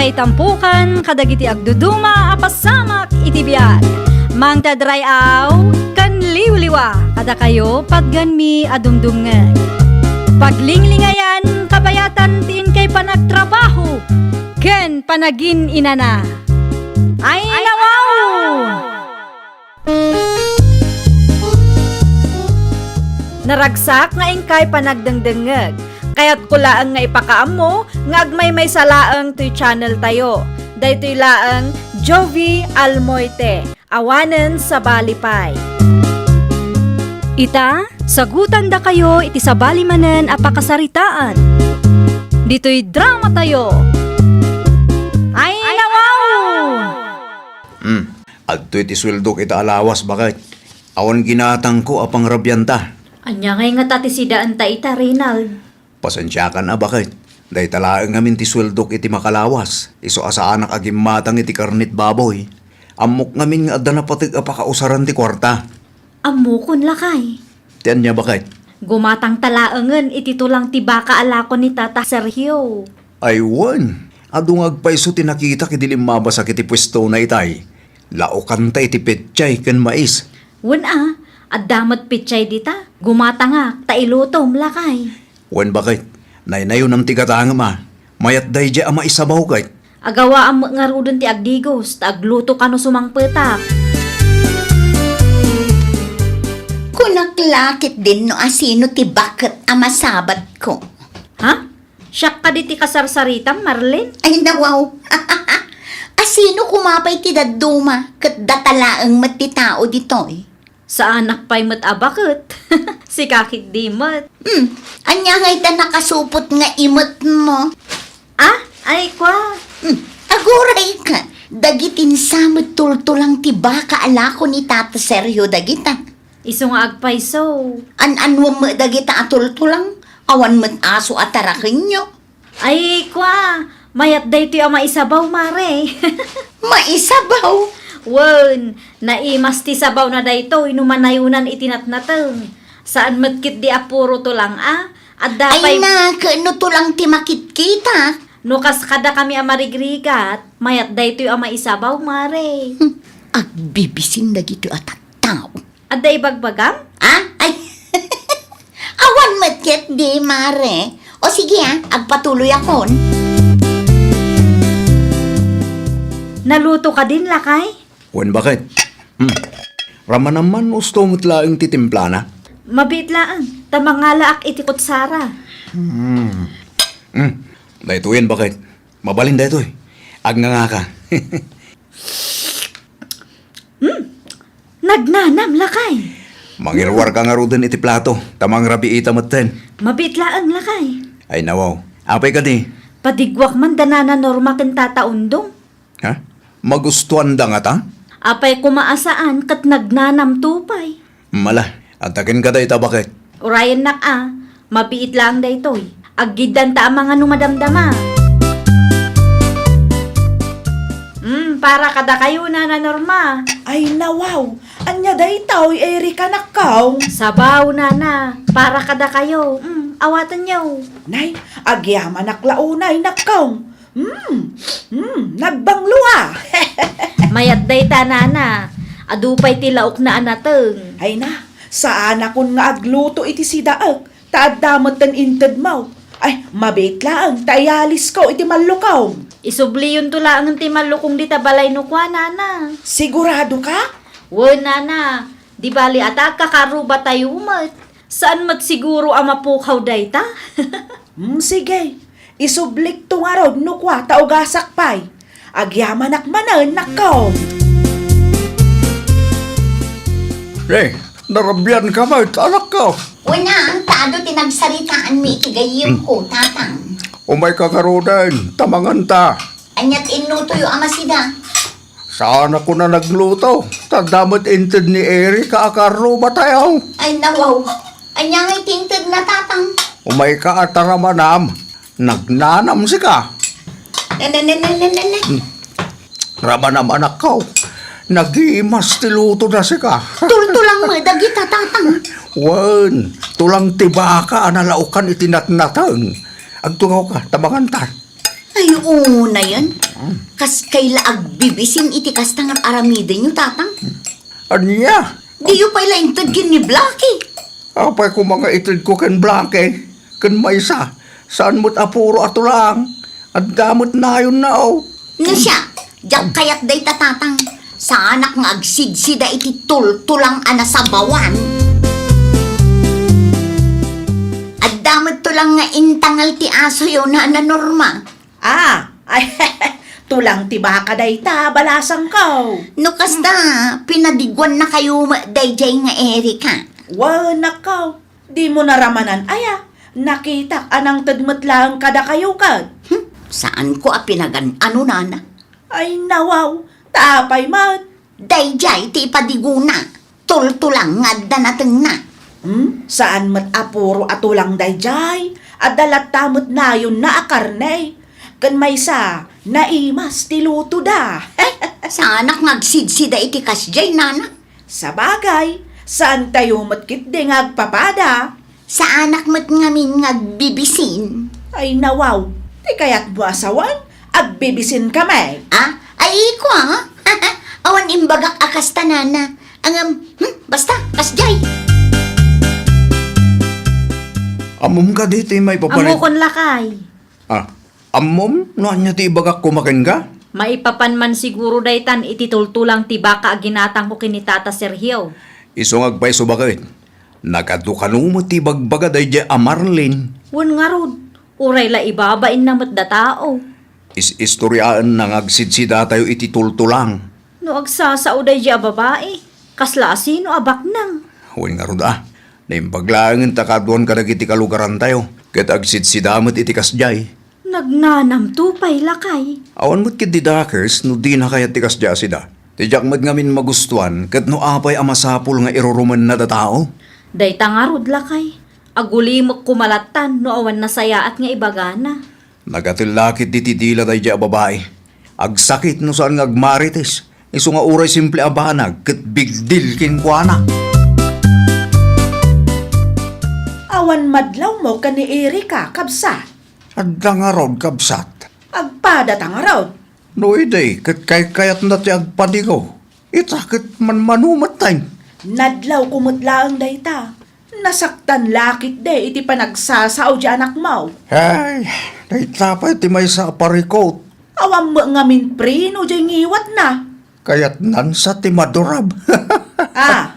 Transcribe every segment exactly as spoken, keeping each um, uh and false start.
Itampukan kadagiti agduduma a pasamak iti biag. Mangted ray-aw ken liwliwa kadakayo patgenmi a dumdumngeg. Paglinglingayan kabayatan ti inkay panagtrabaho ken panagin-inana. Ay, nawaw! Naragsak nga inkay panagdengdengngeg. Kayatko laeng nga ipakaammo nga agmaymaysa laeng toy channel tayo. Daytoy laeng Jovie Almoite, awanen sabali pay. Ita, sagutandakayo iti sabali manen a pakasaritaan. Ditoy drama tayo. Ay, nawaw! Hmm. Adtoy ti sueldok ita a lawas, baket. Awan ginatangko a pangrabianta. Ania ngay ngata ti sidaanta ita, Reynald? Pasensiakan a, baket. Dayta laeng ngamin ti sueldok iti makalawas. Isu a saanak a gimmatang iti karnit baboy. Ammok ngamin nga adda napateg a pakausaran ti kuarta. Ammokon, lakay. Ti ania, baket? Gumatangta laengen iti tulang ti baka a lako ni Tata Sergio. Ay wen, adu nga agpayso ti nakitak idi limmabasak iti puestona itay. Laokanta iti petsay ken mais. Wen a, adda met petsay dita. Gumatangak ta ilutom, lakay. Wen, baket, naynayonam ti gatangem a. Mayat daydiay a maisabaw ket. Agawaam met ngaruden ti agdigos, ta agluto kano sumangpetak. Kunak la ketdin no asino ti baket a masabatko. Ha? Siak kadi ti kasarsaritam, Marlene? Ay, nawaw. Asino koma pay ti dadduma, ket data laeng met ti tao ditoy? Saanak pay met a baket. Sika ketdi met. Hmm, ania ngay ta nakasupot nga imetmo? Ah, ay, kwa. Hmm, agurayka. Dagiti insamet tultulang ti baka a lako ni Tata Sergio dagita. Isu nga agpayso. An-anuem met dagita a tultulang? Awan met aso a tarakenyo. Ay, kwa, mayat daytoy a maisabaw, mare. Maisabaw? Wen, naimas ti sabawna daytoy no manayonan iti natnateng. Saan met ketdi a puro tulang a, adda pay. Ay na, ket no tulang ti makitkitak? No kas kadakami a marigrigat, mayat daytoy a maisabaw, mare. Hmm, agbibisin dagitoy a tattao. Adda ibagbagam? Ah? Ay. Awan met ketdi, mare. O sige, ah, agpatuloyakon. Naluto kadin, lakay? Wen, baket. Hmm. Ramanam man, usto met laeng ti timplana. Mabiit laeng, ta mangalaak iti kutsara. Hmm. Hmm. Daytoyen, baket. Mabalin daytoy. Agngangaka. Hmm. Nagnanam, lakay. Mangiruarka ngaruden iti plato, ta mangrabiita metten. Mabiit laeng, lakay. Ay, nawaw. Apay kadi? Padiguak man da Nana Norma ken Tata Undong. Ha? Magustuanda ngata? Apay koma a saan ket nagnanamto pay. Mala, adda kenka dayta baket. Urayennak a, mabiit laeng daytoy. Aggiddanta a mangano madamdama. Mm, para kadakayo, Nana Norma. Ay, nawaw. Ania daytoy, Erika, nakkaw? Sabaw, Nana. Para kadakayo. Mm, awatenyo. Nay, agyamanak la unay, nakkaw. Hmm, hmm, nagbanglo a. Mayat dayta, Nana. Adu pay ti laokna a nateng. Ay na, saanakon nga agluto iti sidaek, ta adda metten intedmo. Ay, mabiit laeng ta ialisko iti mallukom. Isubliyonto laengen ti mallukong dita balay no kua, Nana. Siguradoka? Wen, Nana. Di bali a ta agkakarrubatayo met. Saan met siguro a mapukaw dayta? Hmm, sige. Isublikto ngarud no kua ta ugasak pay. Agyamanak manen, nakkaw. Re, narabianka met, anakko. Wen a, ta adu ti nagsaritaanmi iti gayyemko, tatang. Umayka ngaruden, ta manganta. Ania ti inlutoyo a masida? Saanakon a nagluto, ta adda met inted ni Erika a karrubatayo. Ay, nawaw. Ania ngay ti intedna, tatang? Umayka a ta ramanam, nagnanam sika. Ne, ne, ne, ne, ne, ne, ne. Hmm. Ramanam, anakko. Nagimas ti lutona sika. Tultulang met dagita, tatang. Wen, tulang ti baka a nalaokan iti natnateng. Agtungawka, ta manganta. Ay, unayen. Kaskay la agbibisin iti kasta nga ar-aramidenyo, Tatang. Ania? Diyo pay la inted ken ni Blackie. Apay koma nga itedko ken Blackie? Ken maysa, saan met a puro a tulang. Adda met nayonna, o. No siak, diak kayat dayta, Tatang. Saanak nga agsidsida iti tultulang a nasabawan. Adda met tulang nga intangal ti asoyo, Nana Norma. Ah, ay, tulang ti baka dayta, balasangko. No kasta, pinadiguannakayo met daydiay nga Erika. Wen, nako, dimo naramanan aya. Nakitak a nangted met laeng kadakayo ket. Hmm, saanko a pinagan-ano, Nana. Ay, nawaw, ta apay met? Daydiay ti ipadigona. Tultulang nga adda natengna. Hmm? Saan met a puro a tulang daydiay? Adda latta met nayonna a karne. Ken maysa, naimas ti lutoda. Saanak nga agsidsida iti kasdiay, Nana. Sabagay, saantayo met ketdi nga agpapada. Saanak met ngamin nga agbibisin. Ay, nawaw, ti kayatmo a sawen, agbibisin kami. Ah? Ay, iko, ah? Awan imbagak a kasta, Nana. Ngem, hmm, basta, kasdiay. Ammom kadi ti maipapan-, Ammokon, lakay. Ah, ammom no ania ti ibagak koma kenka? Maipapan man siguro daytan iti tultulang ti baka a ginatangko ken ni Tata Sergio. Isu nga agpayso baket. Nagadu kano met ti ibagbaga daydiay a Marlene? Wen ngarud, uray la ibabainna met datao. Is-istoriaenna nga agsidsidatayo iti tultulang. No agsasao daydiay a babai, kasla asino a baknang? Wen ngarud a, naimbag laengen ta kaaduan kadagiti kalugarantayo, ket agsidsida met iti kasdiay. Nagnanamto pay, lakay. Awan met ketdi dakes no dina kayat ti kasdiay a sida. Ti diak met ngamin magustuan ket no apay a masapul nga irurumenna datao. Dayta ngarud, lakay. Agulimek koma lattan no awan nasayaat nga ibagana. Nagatella ketdi ti dila daydiay a babai. Agsakit no saan nga agmarites. Isu nga uray simple a banag ket bigdil kenkuana. Awan madlawmo ken ni Erika, kabsat? Adda ngarud, kabsat. Agpadata ngarud? No idi, ket kaykayatna ti agpadigo. Ita ket manmano metten. Nadlawko met laeng dayta. Nasaktan la ketdi iti panagsasao diay anakmo. Ay, dayta pay ti maysa a parikut. Awan met ngamin preno diay ngiwatna. Kayatnan sa ti madurab. Ah,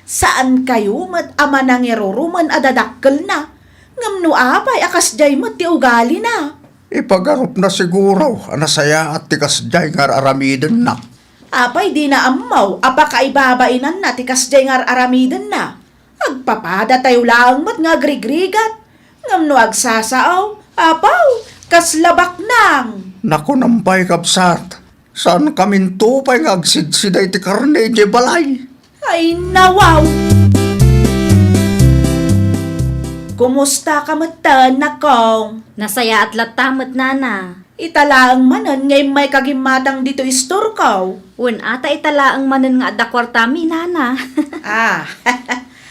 saankayo met a manangirurumen a dadakkelna. Ngem no apay a kasdiay met ti ugalina? Ipagarupna siguro a nasayaat ti kasdiay nga ar-aramidenna. Apay dina ammo a pakaibabainanna ti kasdiay nga ar-aramidenna? Agpapadatayo laeng met nga agrigrigat. Ngem no agsasao, apaw, kasla baknang. Nakunam pay, kabsat, saankaminto pay nga agsidsida iti karne idiay balay. Ay, nawaw! Kumusta ka metten, nakong? Nasayaat latta met, nana. Ita laeng manen nga immayka gimmatang ditoy istorko. Wen, ata ita laeng manen nga adda kuartami, nana. Ah,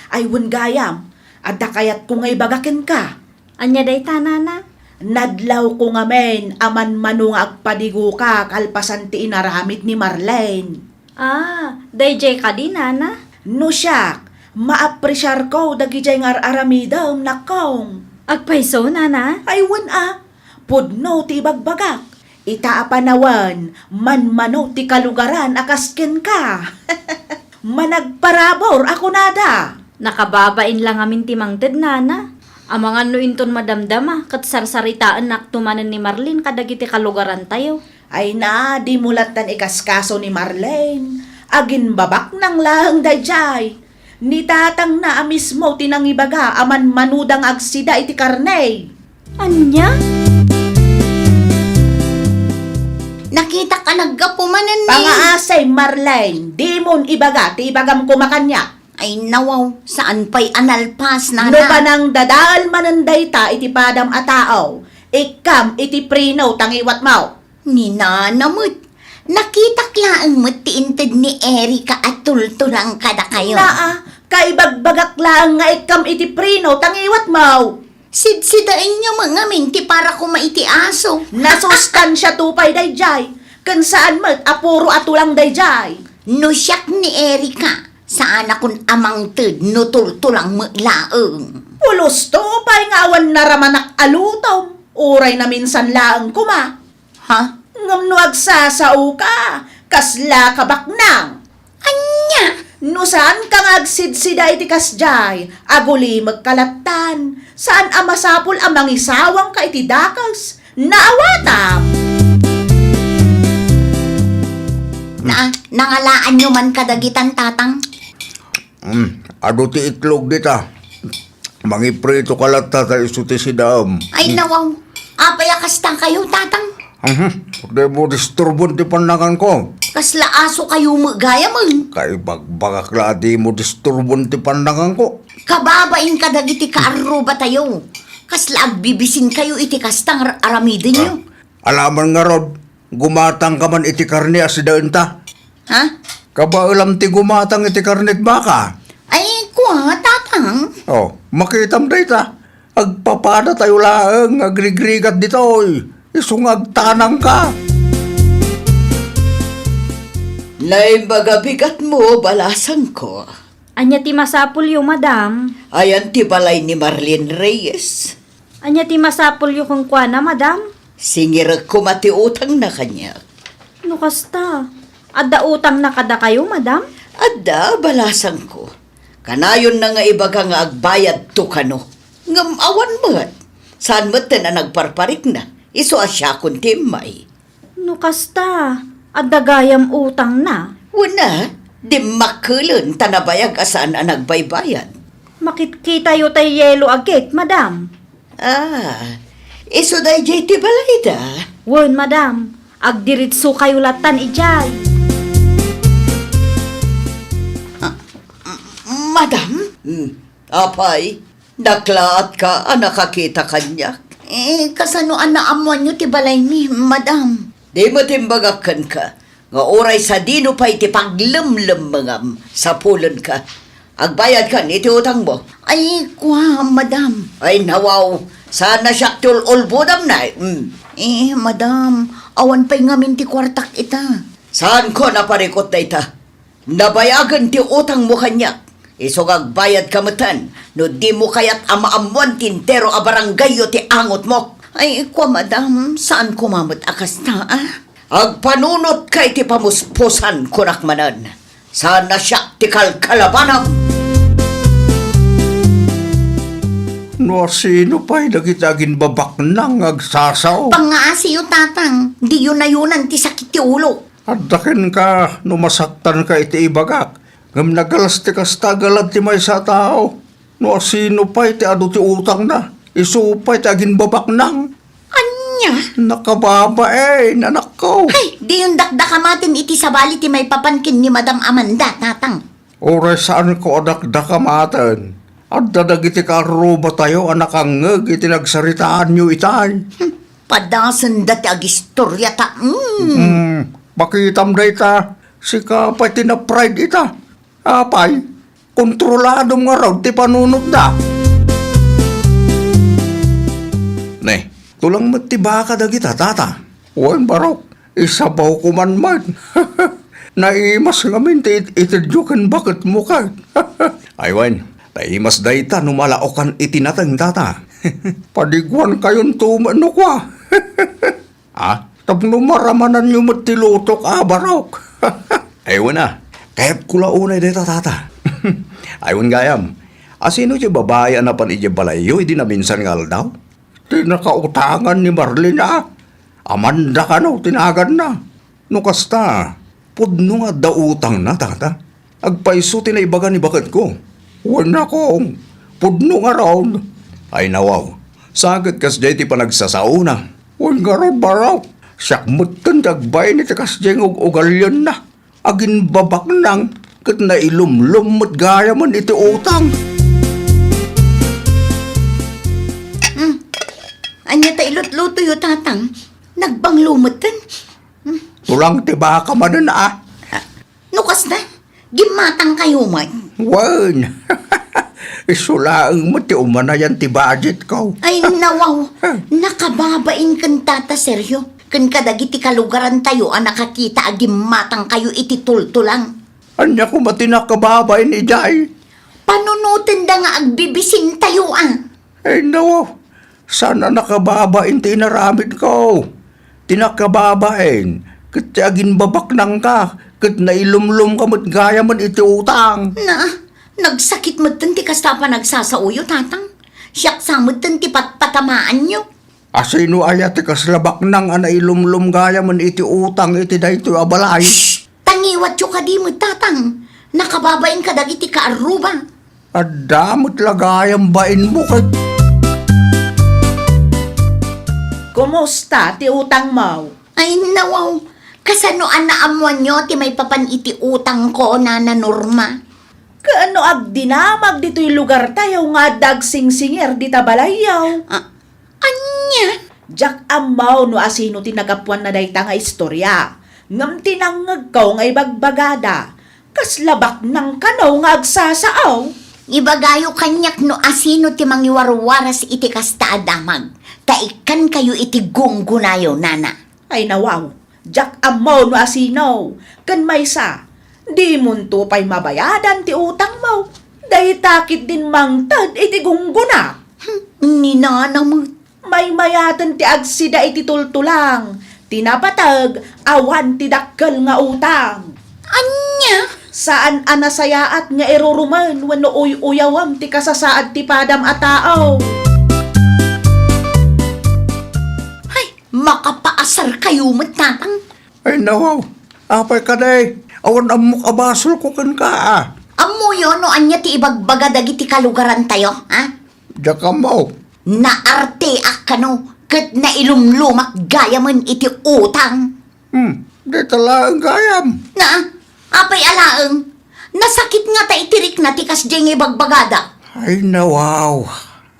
ay, wen gayam, adda kayatko nga ibaga kenka. Ania dayta, nana? Nadlawko ngamin a manmano nga agpadigoka kalpasan ti inaramid ni Marlene. Ah, daydiay kadi, nana? No siak, maapresiarko dagidiay nga ar-aramidem, nakong. Agpayso, nana? Ay, wen a. Pudno ti ibagbagak. Ita a panawen, manmano ti kalugaran a kas kenka. Managparabur a kunada. Nakababain la ngamin ti mangted, nana. Amangan no inton madamdama, ket sarsaritaennakto manen ni Marlene kadagiti kalugarantayo. Ay na, dimo lattan ikaskaso ni Marlene. Agimbabaknang laeng daydiay. Ni tatangna a mismo ti nangibaga a manmanoda nga agsida iti karne. Ania? Nakitak a naggapu manen ni Pangaasem, Marlene, dimon ibaga ti ibagam koma kaniak. Ay, nawaw, saan pay a nalpas, nana. No panangdadael manen dayta iti padam a tao, ikkam iti preno ta ngiwatmo. Ni nana met, nakitak laeng met ti inted ni Erika a tultulang kadakayo. Naa, kaibagbagak laeng nga ikkam iti preno ta ngiwatmo. Sidsidaenyo met ngamin ti para koma iti aso. Nasustansiato pay daydiay, ken saan met a puro ato lang daydiay. No siak ni Erika, saanakon a mangted no tultulang met laeng. Pulosto pay nga awan naramanak a lutom, uray naminsan laeng koma. Ha? Ngem no agsasaoka, kasla kabaknang. Ania? No saanka nga agsidsida iti kasdiay, agulimekka lattan. Saan a masapul a mangisawangka iti dakes. Naawatam! Na, nangalaanyo man kadagitan, Tatang? Hmm, adu ti itlog dita. Mangiprito ka latta ta isu ti sidaem. Ay, nawaw. Apay a kasta kayo, Tatang? Mhm. Dimo disturbon ti pannanganko. Kasla aso kayo met gayam, eh. Kaibagbagak la a dimo disturbon ti pannanganko. Kababain kadagiti kaarrubatayo. Kasla agbibisin kayo iti kasta nga ar-, aramidenyo. Ah, alaman ngarud, gumatangka man iti karne a sidaenta. Ha? Kabaelam ti gumatang iti karne ti baka. Ay, kua, Tatang. Oh, makitam dayta. Agpapadatayo laeng nga agrigrigat ditoy. Isu nga agtanangka. Naimbag a bigatmo, balasangko. Ania ti masapulyo, madam? Ayan ti balay ni Marlene Reyes. Ania ti masapulyo kenkuana, madam? Singirek koma ti utangna kaniak. No kasta, adda utangna kadakayo, madam? Adda, balasangko. Kanayonna nga ibaga nga agbayadto kano. Ngem awan met. Saan metten a nagparparikna. Isu a siakon ti immay. No kasta, adda gayam utangna. Wen a, dimmakkelen ta nabayag a saan a nagbaybayad. Makitkitayo tay yelo a gate, madam. Ah, isu daydiay ti balayda? Wen, madam. Agdiritso kayo lattan idiay. Ah, m-, madam? Hmm, apay? Naklaatka a nakakita kaniak? Eh, kasano a naammoanyo ti balaymi, madam? Di met imbagak kenka nga uray sadino pay ti paglemlemmengam, sapulenka. Agbayadkan iti utangmo. Ay, kua, madam. Ay, nawaw. Saan a siak ti ul-ulbodam, nay? Mm. Eh, madam, awan pay ngamin ti kuartak ita. Saanko a parikut dayta? Nabayagen ti utangmo kaniak. Isu nga agbayadka metten no dimo kayat a maammoan ti entero a barangayyo ti angotmo. Ay, kua, madam, saan koma met a kasta, a? Agpanunotka iti pamuspusan, kunak manen. Saan a siak ti kalkalabanam. No asino pay dagiti aginbabaknang nga agsasao? Pangngaasiyo, Tatang. Diyo nayunan ti sakit ti ulo. Adda kenka no masaktanka iti ibagak, ngem nagalas ti kasta a galad ti maysa a tao. No asino pay ti adu ti utangna, isu pay ti aginbabaknang. Ania? Nakababain, anakko. Ay, diyon dakdakamaten iti sabali ti maipapan ken ni Madam Amanda, Tatang. Uray saanko a dakdakamaten. Adda dagiti kaarrubatayo a nakangngeg iti nagsaritaanyo itay. Hmm, padasenda ti agistorya ta, mm. Hmm, pakitam dayta, sika pay ti na-pride ita. Apay, kontroladom ngarud ti panunotda. Ne, tulang met ti baka dagita, tata. Wen, barok, isabawko man met. Naimas ngamin ti it-itedyo ken baketmo ket. Ay wen, naimas dayta no malaokan iti nateng, tata. Padiguankayonto met no kua. Ah, tapno maramananyo met ti lutok a barok. Ay wen a, kayatko la unay dayta, tata. Ay wen gayam, asino ti babai a napan idiay balayyo idi naminsan nga aldaw? Ti nakautangan ni Marlene a. Amanda kano ti naganna. No kasta, pudno nga adda utangna, tata. Agpayso ti naibaga ni baketko. Wen a kong, pudno ngarud. Ay nawaw, sa ket kasdiay ti panagsasaona. Wen ngarud, barok. Siak metten ti agbain iti kasdiay nga ug-ugalianna. Aginbabaknang ket nailumlom met gayamen iti utang. Hmm. Ania ta ilutlutoyo, Tatang? Nagbanglo metten. Hmm. Tulang ti baka manen a. No kasta, gimmatangkayo met. Wen. Isu laeng met ti umanayan ti budgetko. Ay, nawaw. Nakababain ken Tata Sergio, ken kadagiti kalugarantayo a nakakita a gimmatangkayo iti tultulang. Ania koma ti nakababain idiay? Panunotenda nga agbibisintayo, a. Ay, nawaw. Saan a nakababain ti inaramidko. Ti nakababain, ket ti agimbabaknangka, ket nailumlomka met gayamen iti utang. Na, nagsakit metten ti kasta a panagsasaoyo, Tatang. Siak sa metten ti patpatamaanyo. Asino aya ti kasla baknang a nailumlom gayamen iti utang iti daytoy a balay? Shh! Tangiwatyo kadi met, Tatang. Nakababain kadagiti kaarruba. Adda met la gayam bainmo ket. Kumusta ti utangmo? Ay, nawaw. Kasano a naammoanyo ti maipapan iti utangko, Nana Norma? Kaano agdinamag ditoy lugartayo nga adda agsingsingir dita balayyo? Ah, ania? Diak ammo no asino ti nagapuanna dayta nga istoria, ngem ti nangngegko nga ibagbagada, kasla baknang kano nga agsasao. Ibagayo kaniak no asino ti mangiwarwaras iti kasta a damag, ta ikkankayo iti gunggonayo, nana. Ay nawaw, diak ammo no asino, ken maysa, dimonto pay mabayadan ti utangmo. Dayta ketdin mangted iti gunggona. Hmm, ni nana met. Maymayaten ti agsida iti tultulang, ti napateg awan ti dakkel nga utang. Ania? Saan a nasayaat nga irurumen wenno uy-uyawem ti kasasaad ti padam a tao. Hay, makapaasarkayo met, Tatang. Ay, nawaw. Apay kadi, awan ammok a basolko kenka, a. Ammoyo no ania ti ibagbaga dagiti kalugarantayo, a? Diak ammo. Naarteak kano ket nailumlomak gayamen iti utang. Hmm, dayta laeng gayam. Na, apay a laeng? Nasakit ngata iti rikna ti kasdiay nga ibagbagada. Ay, nawaw.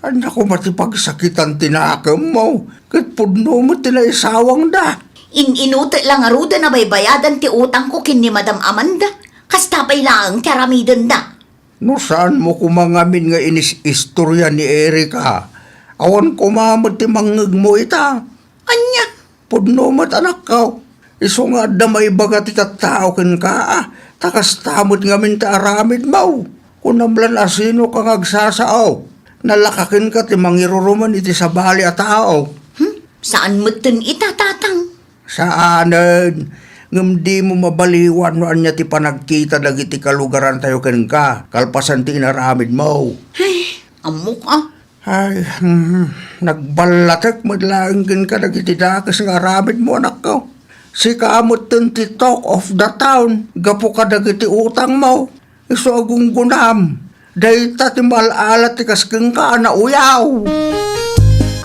Ania koma ti pagsakitan ti nakemmo, ket pudno met ti naisawangda. In-inutek la ngaruden a baybayadan ti utangko ken ni Madam Amanda. Kasta pay laeng ti aramidenda. No saanmo koma ngamin nga inis-istorya ni Erika, awan koma met ti mangngegmo ita. Ania? Pudno met, anakko. Isu nga adda maibaga ti tattao kenka, a, ta kasta met ngamin ti aramidmo. Kunam la no asinoka nga agsasao. Nalaka kenka ti mangirurumen iti sabali a tao. Hmm? Saan metten ita, Tatang? Saanen. Ngem dimo mabaliwan no ania ti panagkita dagiti kalugarantayo kenka, kalpasan ti inaramidmo. Ay, ammok, a. Ay, hmm, nagballatek met laeng kenka dagiti dakes nga aramidmo, anakko. Sika metten ti talk of the town gapu kadagiti utangmo. Isu a gunggonam, dayta ti maal-ala ti kas kenka a nauyaw.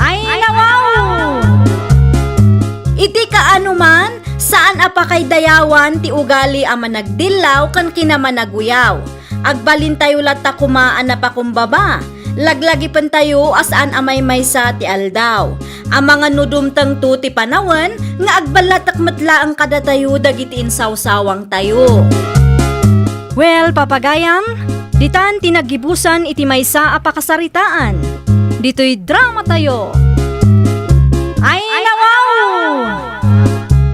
Ay, nawaw! Iti kaanoman, saan a pakaydayawan ti ugali a managdillaw ken kinamanaguyaw. Agbalintayo latta koma a napakumbaba. Laglagipentayo a saan a maymaysa ti aldaw. Amangan no dumtengto ti panawen nga agballatek met laeng kadatayo dagiti insawsawangtayo. Well, papagayam, ditan ti naggibusan iti maysa a pakasaritaan. Ditoy dramatayo. Ay, nawaw!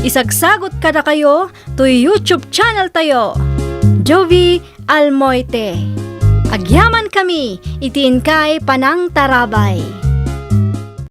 Isagsagot kadakayo toy YouTube channel tayo, Jovie Almoite. Agyaman kami iti inkay panangtarabay.